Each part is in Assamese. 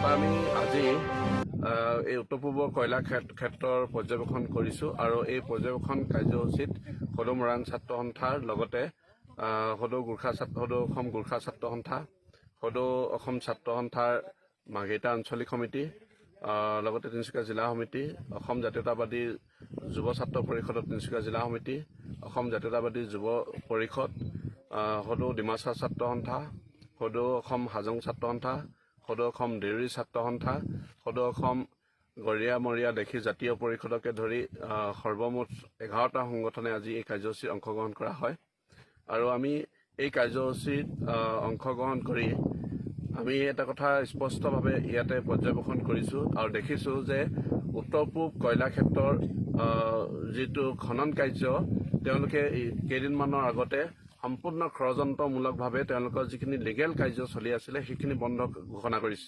আমি আজি এই উত্তৰ পূবৰ কয়লা ক্ষেত্ৰৰ পৰ্যবেক্ষণ কৰিছোঁ আৰু এই পৰ্যবেক্ষণ কাৰ্যসূচীত সদৌ মৰাণ ছাত্ৰ সন্থাৰ লগতে সদৌ অসম গোৰ্খা ছাত্ৰ সন্থা, সদৌ অসম ছাত্ৰ সন্থাৰ মাৰ্ঘেৰিটা আঞ্চলিক সমিতি, লগতে তিনিচুকীয়া জিলা সমিতি, অসম জাতীয়তাবাদী যুৱ ছাত্ৰ পৰিষদৰ তিনিচুকীয়া জিলা সমিতি, অসম জাতীয়তাবাদী যুৱ পৰিষদ, সদৌ ডিমাচা ছাত্ৰ সন্থা, সদৌ অসম হাজং ছাত্ৰ সন্থা, সদৌ অসম দেউৰী ছাত্ৰ সন্থা, সদৌ অসম গৰীয়া মৰীয়া দেশী জাতীয় পৰিষদকে ধৰি সৰ্বমুঠ 11টা সংগঠনে আজি এই কাৰ্যসূচীত অংশগ্ৰহণ কৰা হয়। আৰু আমি এই কাৰ্যসূচীত অংশগ্ৰহণ কৰি আমি এটা কথা স্পষ্টভাৱে ইয়াতে পৰ্যবেক্ষণ কৰিছোঁ আৰু দেখিছোঁ যে উত্তৰ পূব কয়লা ক্ষেত্ৰৰ যিটো খনন কাৰ্য, তেওঁলোকে কেইদিনমানৰ আগতে সম্পূৰ্ণ ষড়যন্ত্ৰমূলকভাৱে তেওঁলোকৰ যিখিনি লিগেল কাৰ্য চলি আছিলে, সেইখিনি বন্ধ ঘোষণা কৰিছে।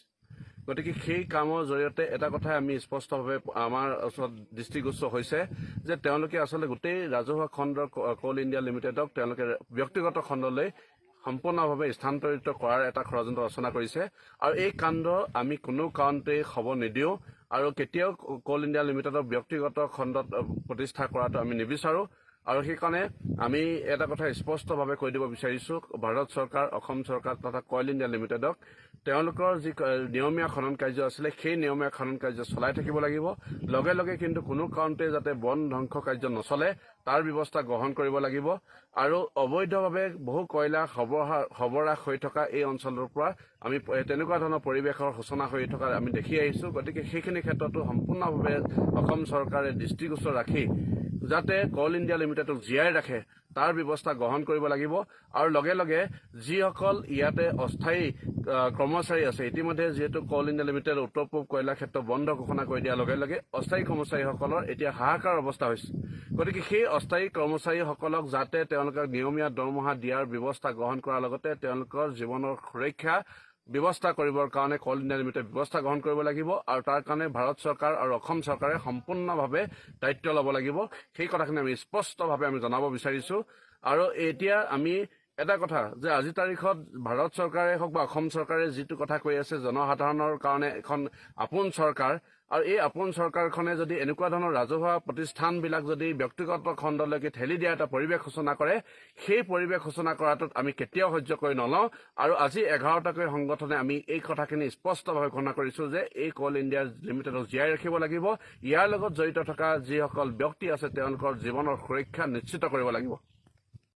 গতিকে সেই কামৰ জৰিয়তে এটা কথাই আমি স্পষ্টভাৱে আমাৰ ওচৰত দৃষ্টিগোচৰ হৈছে যে তেওঁলোকে আচলতে গোটেই ৰাজহুৱা খণ্ডৰ কোল ইণ্ডিয়া লিমিটেডক তেওঁলোকে ব্যক্তিগত খণ্ডলৈ সম্পূৰ্ণভাৱে স্থানান্তৰিত কৰাৰ এটা ষড়যন্ত্ৰ ৰচনা কৰিছে। আৰু এই কাণ্ড আমি কোনো কাৰণতেই হ'ব নিদিওঁ আৰু কেতিয়াও কোল ইণ্ডিয়া লিমিটেডক ব্যক্তিগত খণ্ডত প্ৰতিষ্ঠা কৰাটো আমি নিবিচাৰোঁ। আৰু সেইকাৰণে আমি এটা কথা স্পষ্টভাৱে কৈ দিব বিচাৰিছোঁ, ভাৰত চৰকাৰ, অসম চৰকাৰ তথা কইল ইণ্ডিয়া লিমিটেডক তেওঁলোকৰ যি নিয়মীয়া খনন কাৰ্য আছিলে, সেই নিয়মীয়া খনন কাৰ্য চলাই থাকিব লাগিব। লগে লগে কিন্তু কোনো কাৰণতে যাতে বন ধ্বংস কাৰ্য নচলে, তাৰ ব্যৱস্থা গ্ৰহণ কৰিব লাগিব। আৰু অবৈধভাৱে বহু কয়লা সৰবৰাহ হৈ থকা এই অঞ্চলটোৰ পৰা আমি তেনেকুৱা ধৰণৰ পৰিৱেশৰ সূচনা হৈ থকা আমি দেখি আহিছোঁ। গতিকে সেইখিনি ক্ষেত্ৰতো সম্পূৰ্ণভাৱে অসম চৰকাৰে দৃষ্টিগোচৰ ৰাখি যাতে কল ইণ্ডিয়া লিমিটেডক জীয়াই ৰাখে, তাৰ ব্যৱস্থা গ্ৰহণ কৰিব লাগিব। আৰু লগে লগে যিসকল ইয়াতে অস্থায়ী কৰ্মচাৰী আছে, ইতিমধ্যে যিহেতু কল ইণ্ডিয়া লিমিটেড উত্তৰ পূব কয়লা ক্ষেত্ৰ বন্ধ ঘোষণা কৰি দিয়াৰ লগে লগে অস্থায়ী কৰ্মচাৰীসকলৰ এতিয়া হাহাকাৰ অৱস্থা হৈছে। গতিকে সেই অস্থায়ী কৰ্মচাৰীসকলক যাতে তেওঁলোকক নিয়মীয়া দৰমহা দিয়াৰ ব্যৱস্থা গ্ৰহণ কৰাৰ লগতে তেওঁলোকৰ জীৱনৰ সুৰক্ষা ব্যৱস্থা কৰিবৰ কাৰণে কল ইণ্ডিয়া লিমিটেড ব্যৱস্থা গ্ৰহণ কৰিব লাগিব। আৰু তাৰ কাৰণে ভাৰত চৰকাৰ আৰু অসম চৰকাৰে সম্পূৰ্ণভাৱে দায়িত্ব ল'ব লাগিব। সেই কথাখিনি আমি স্পষ্টভাৱে আমি জনাব বিচাৰিছোঁ। আৰু এতিয়া আমি এটা কথা যে আজিৰ তাৰিখত ভাৰত চৰকাৰে হওক বা অসম চৰকাৰে যিটো কথা কৈ আছে, জনসাধাৰণৰ কাৰণে এখন আপোন চৰকাৰ, আৰু এই আপোন চৰকাৰখনে যদি এনেকুৱা ধৰণৰ ৰাজহুৱা প্ৰতিষ্ঠানবিলাক যদি ব্যক্তিগত খণ্ডলৈকে ঠেলি দিয়া এটা পৰিৱেশ সূচনা কৰে, সেই পৰিৱেশ সূচনা কৰাটোত আমি কেতিয়াও সহ্য কৰি নলওঁ। আৰু আজি 11টাকৈ সংগঠনে আমি এই কথাখিনি স্পষ্টভাৱে ঘোষণা কৰিছোঁ যে এই কল ইণ্ডিয়া লিমিটেডক জীয়াই ৰাখিব লাগিব, ইয়াৰ লগত জড়িত থকা যিসকল ব্যক্তি আছে, তেওঁলোকৰ জীৱনৰ সুৰক্ষা নিশ্চিত কৰিব লাগিব।